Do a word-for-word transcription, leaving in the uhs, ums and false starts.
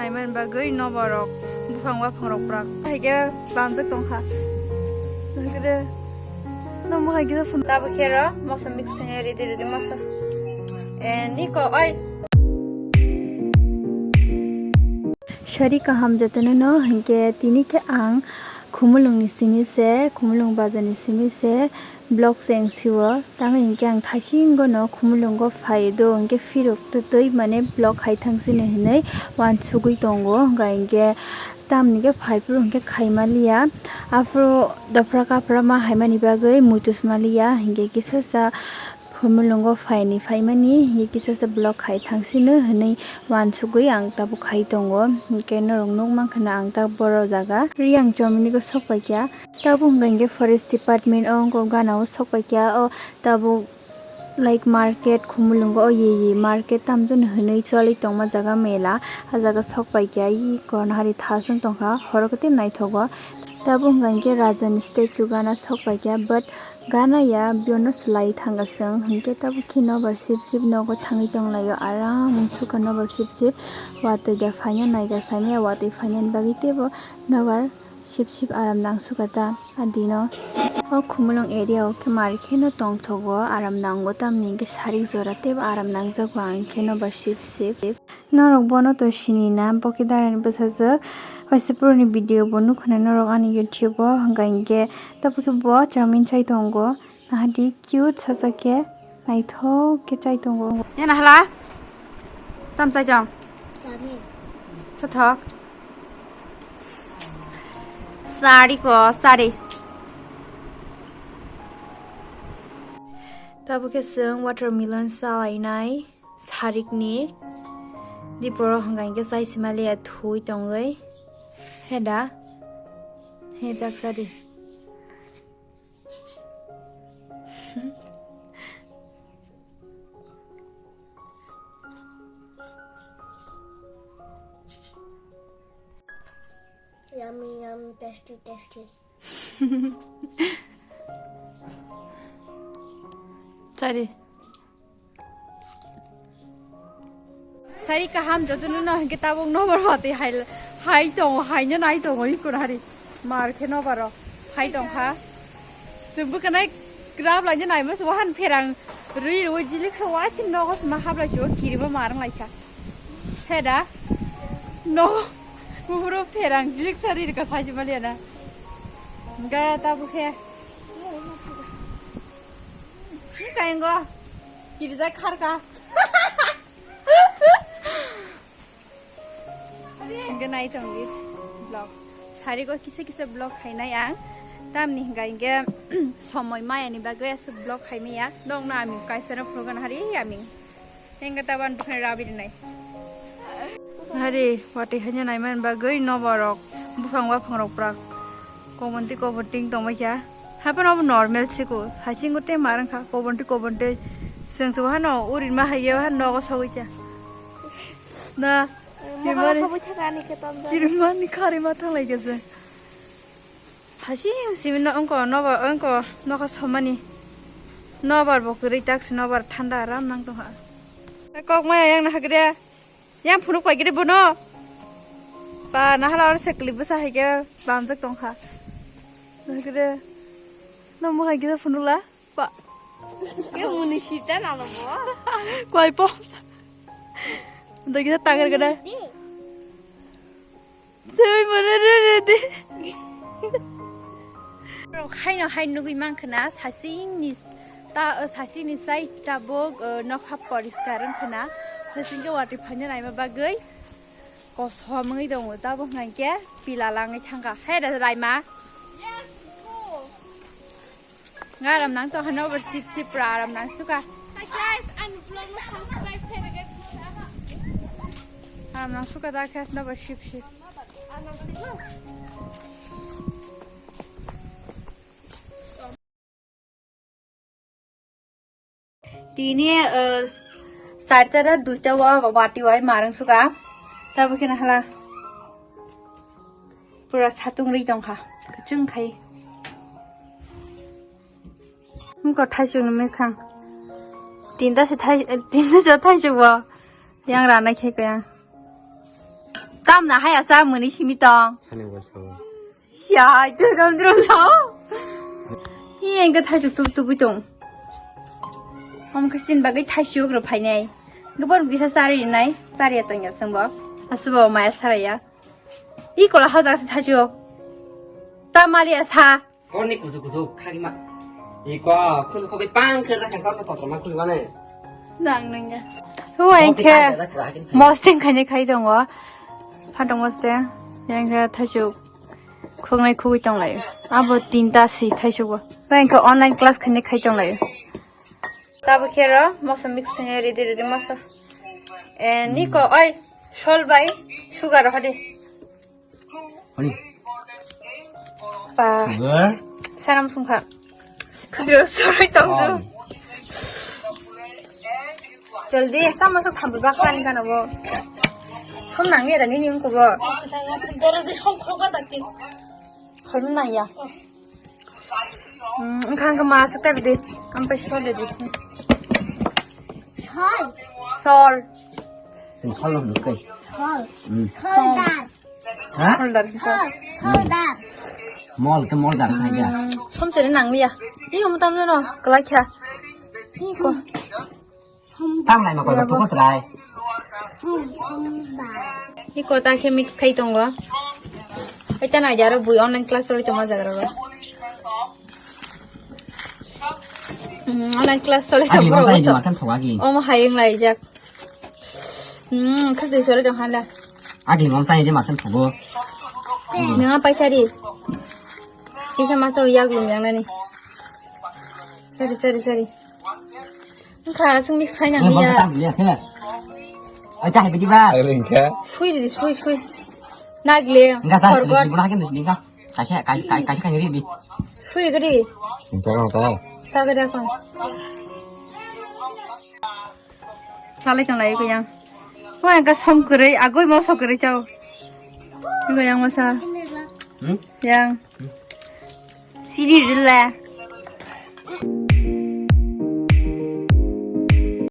Mani bagwi nobar rok buphang waphang rok prak. Haikhe banjak tongkha. Nangkhe no mohai khe phun. Tabuk khe ro moso mix khainai ready ready moso. Eh, niko oi. Sari kaham jotono no hinkhe tini khe ang Khumulwng ni simi se, Khumulwng bazar ni simi se vlog se ang siwo. Tamo hinkhe ang thaisingo no Khumulwngo phai do hinkhe phirok twtwi mane vlog khai thang sini hinwi wansugwi tongo. Hinkhe tamni khe phai phuru hinkhe khai maliya. Aphuru dophra kaphra ma hai mani bagwi muitus maliya hinkhe kisa sa Khumulwngo phaini phaimani hinkhe kisa sa vlog khai thang sino hinwi wansugwi ang tabuk khai tongo. Hinkhe norok nuk mankha na ang ta boro jaga. Riyang chomini khe sok paikha. Tabuk hwnkha hinkhe forest department o wngkha gana o sok paikha o tabuk like market Khumulwngo o ye ye market tamjani hinwi choli tongma jaga mela. A jaga sok paikha i koron hari thasung tongkha horo khe tei naithogo. Tabuk hwnkha hinkhe raja ni statue gana sok paikha but gana ya biyano swlai thangkha chwng hinkhe tabuk khe nobar sip sip nogo thangwi tonglaio aram wngsukha nobar sip sip watwi da phaina naikha saimaya watwi phainani bagwi teibo nobar sip sip aram nangsukha ta a dino. O Khumulwng area o khe mari kheno tongthogo, aram nango tamni hinkhe sarik jora teibo aram nangjago ang khe nobar sip sip. Norok bono to sini na, bo khe darani bwsajwk. Waisa puroni video bo nukha na norok ani YouTube o, hwnkha hinkhe tabuk khe bo chowmin chai tongo. Nahadi cute sacha khe, naithok khe chai tongo. Yana hala? Tam chai chong? Chowmin. Thothok. Sari ko, sari. Tabuk khe chwng watermelon salainai. Sarikni diporo hwnkha hinkhe chai simaliya thwi tongwi. He da? He jak sadi. Yummy, yummy, tasty, tasty. Chari. Sari kaham jotono no hinkhe tabuk nobar watwi hai, hai tongo, haino nai tongo ikon hari. Mar khe nobaro hai tongkha. Chwng bwkhanai grab laina naima se wahan pherang rwi rwi jilik se wachin nogo se ma hablai chuo kirima marang laikha. He da? No. Buphuru pherang jilik sa ri rwkha sachi maliya na. Ga ta bukhe. Kaingo. Kirja kharka. Hingke nai tongdi vlog. Sari go kisa kisa vlog khainai ang. Tamni hingka hingke somoi maya ni bagwi aswk vlog khaimaya. Nokno ami kaisa no phulukna hari ami. Hingke taban bukhai rabi rinai. Hari wati hanya nai man bagwi noborok buphang waphang rok prak. Kobonti kobonting tongma kya. Hapan obo normal siko. Hasingo te marang kha kobonti kobonti. Sengso hano urin ma haye han nogo sogwi kya. Na. Mokolo khabu thakani khe tom jani. Kirmani khari ma thanglai khe se. Hasing simi no ongko nobar ongko nokha somani. Nobar bo kwrwi tak se nobar thanda aram nang tongha. Kok maya yang na hagre. Yang phunuk pai gre bono. Ba nahala or sekli bwsa hai khe banjak tongkha. Hagre. No mo hai gre phunuk la. Pa. Ke muni sita nalo bo. Kwai pom. Dagi ta tagar gada. Sui mana re re de. Khaino hai nugui mankha na sasing ni ta sasing ni sai tabuk nokha poriskar wngkha na sasing ke wati phaina naima bagwi kosom wngwi tongo tabuk hwnkhe pila langwi thangkha hai da laima. Ngaram nang to hano ber sip sip ra aram nang suka. Hi guys, ani vlog no subscribe khe rege. Aram nang suka da khe no ber sip sip. Tini, eh, sarta da duita wa wati wai marang suka. Tabu kena hala. Pura satung ri tongkha. Kachung khai. Wngkha thaisukni mwkhang. Tinta se thai, tinta se thaisuk bo. Yang rana khe kaya. Tamna hai asa muni simi tong. Sani bo so. Ya, itu dong dong sao. Hi, engka thaichuk tup tup tong. Om Kristin bagai thaichuk ro phainai. Gubon bisa sari nai, sari atong ya sengbo. Asubo maya saraya. I kola hajak si thaichuk. Tamali asa. Korni kuzu kuzu khagima. Iko khul khobai pang khel da khel korno kotor ma khul bane. Nang nang ya. Huwa engke mosting khani khai tongo. Phatong mosting. Engke thaichuk. Khoknai khogwi tong lai. Abo tinta si thaichuk bo. Huwa engke online class khani khai tong lai. Tabo khero moso mix khani ready ready moso. Eh, niko oi sol bai sugar hadi. Honi. Pa. Sugar. Saram sungkha. Khudro soroi tong tu. Joldi ekta masuk thambi bakhan kan abo. Som nang ya dani ni ungkubo. Doro je som khroka dakti. Khol nang ya. Hmm, engkha engkha masuk tabi di. Ampai sol di. Sol. Sol. Sing sol lo dukai. Sol. Hmm. Sol dar. Ha? Soldar kita. Soldar. Mol ke mol dar kaya. Som chere nang liya. Iyo mutam no kala kya. Iko. Tang lai ma koi ba pokot rai. Iko ta khe mix khai tongo. Eta na jaro bui online class choli tongma jaga ro. Hmm, online class choli tongma. Agi mo sai di matan thoga gi. Omo hayeng lai jak. Hmm, khak dui sore tong hala. Agli mom sai de makan thogo. Nang apa cari? Kisa masa uyak lum yang nani. Sorry, sorry, sorry. Engkha sung mix khai nang ya. Bang tak dia sih. Aja happy di ba. Agli engkha. Sui di sui sui. Nagli. Engkha tak. Di sini pun hakin di sini engkha. Kaisa kaisa kaisa kaisa di. Sui gadi. Engkha engkha. Sagada kon. Salai tong lai ko yang. Ko yang ka som kwrwi, agoi mo sok kwrwi chao. Ko yang masa. Hmm? Yang. Siri rila.